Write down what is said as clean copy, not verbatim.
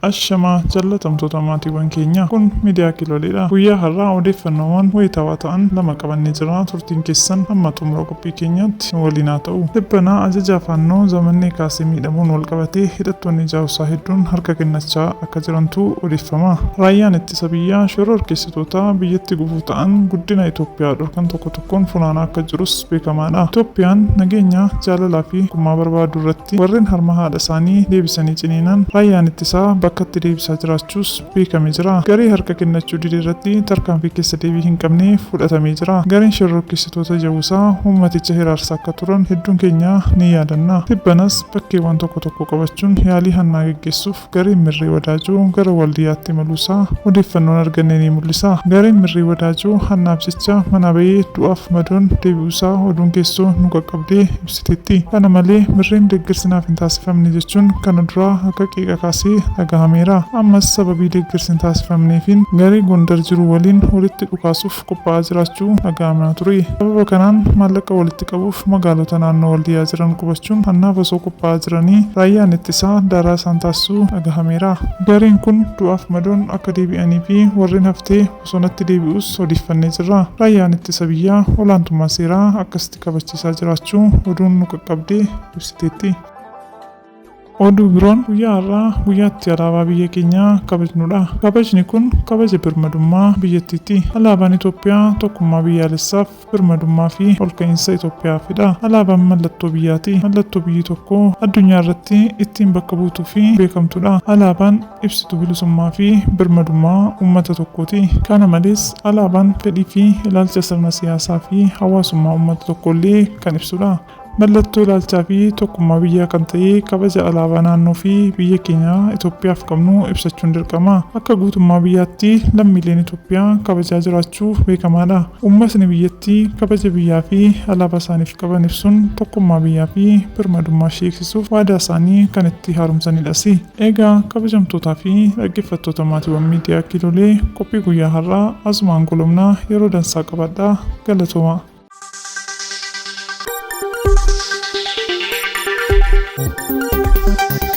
Ashamaa jallatamtoota maatiiwwan keenyaa kun miidiyaa Kiiloleedha. Guyyaa har'aa odeeffannoowwan wayitaawaa ta'an lama qabannee jira. Turtiin keessan hamma xumura qophii keenyaatti nu waliin haa ta'u. Dhibbanaa ajaja Faannoo Zamannee kaasee miidhamuun walqabatee hidhattoonni Jaawusaa hedduun harka kennachaa akka jirantu odeeffama. Raayyaan ittisa biyyaa shororkeessitoota biyyatti gufuu ta'an guddina Itoophiyaa dhorkan tokko tokkoon funaanaa akka jirus beekamaadha. Itoophiyaan nageenya, jaalalaa fi tokkummaa barbaadu irratti warreen harma haadha isaanii deebisanii ciniinan raayyaan ittisaa bakkatti deebisaa jiraachuus beekamee jira. Garee harka kennachuu dide irratti tarkaanfii keessa deebii hin qabne fudhatamee jira. Gareen shororkeessitoota Jawusaa uummaticha hiraarsaa akka turan hedduun keenya ni yaadanna. Tibbanas bakkeewwan tokko tokko qabachuun yaalii hannaa geggeessuuf gareen Mirree Wadaajoo gara Waldiyaatti imaluusaa odeeffannoon arganne ni mul'isa. Gareen Mirree Wadaajoo hannaaf jecha manaa bahee du'aaf madoon deebi'uusaa oduun keessoo nu qaqqabde ibsiteetti. Kana malee Mirreen deeggarsi naaf hin taasifamne jechuun kana duraa akka qeeqa kaasee dhagahameera. Ammas sababii deeggarsi hin taasifamneefiin garee Gondar jiru waliin walitti dhukaasuuf qophaa'aa jiraachuu dhagahamaa ture. Sababa kanaan maallaqa walitti qabuuf magaalota naannoo Waldiyaa jiran qubachuun hannaaf osoo qophaa'aa jiranii raayyaan ittisaa daaraa isaan taasisuu dhagahameera. Gareen kun du'aaf madoon akka deebi'anii fi warreen haftee bosonatti deebi'uus odeeffannee jirra. Raayyaan ittisa biyyaa olaantummaa seeraa akkasitti kabachiisaa jiraachuu oduun nu qaqqabde ibsiteetti. Oduu biroon guyyaa har'aa guyyaatti alaabaa biyya keenyaa kabajnudha. Kabajni kun kabaja birmadummaa biyyattiiti. Alaabaan Itoophiyaa tokkummaa biyyaalessaaf birmadummaa fi olka'iinsa Itoophiyaafidha. Alaabaan mallattoo biyyaati. Mallattoo biyyi tokko addunyaa irratti ittiin bakka buutuu fi beekamtudha. Alaabaan ibsituu bilisummaa fi birmadummaa uummata tokkooti. Kana malees alaabaan fedhii fi ilaalcha sirna siyaasaa fi hawaasummaa uummata tokkollee kan ibsudha. Mallattoo ilaalchaa fi tokkummaa biyyaa kan ta'e kabaja alaabaa naannoo fi biyya keenya Itoophiyaaf qabnu ibsachuun dirqama. Akka guutummaa biyyaatti lammiileen Itoophiyaa kabajaa jiraachuu beekamaadha. Uummatni biyyattii kabaja biyyaa fi alaabaa isaaniif qaban ibsuun tokkummaa biyyaa fi birmadummaa ishee eegsisuuf waadaa isaanii kan itti haaromsanidhas. Egaa kabajamtootaa fi dhaggeeffattoota maatiiwwan miidiyaa Kiilolee qophii guyyaa har'aa asumaan goolabnaa yeroo dansaa qabadhaa galatooma. Thank you.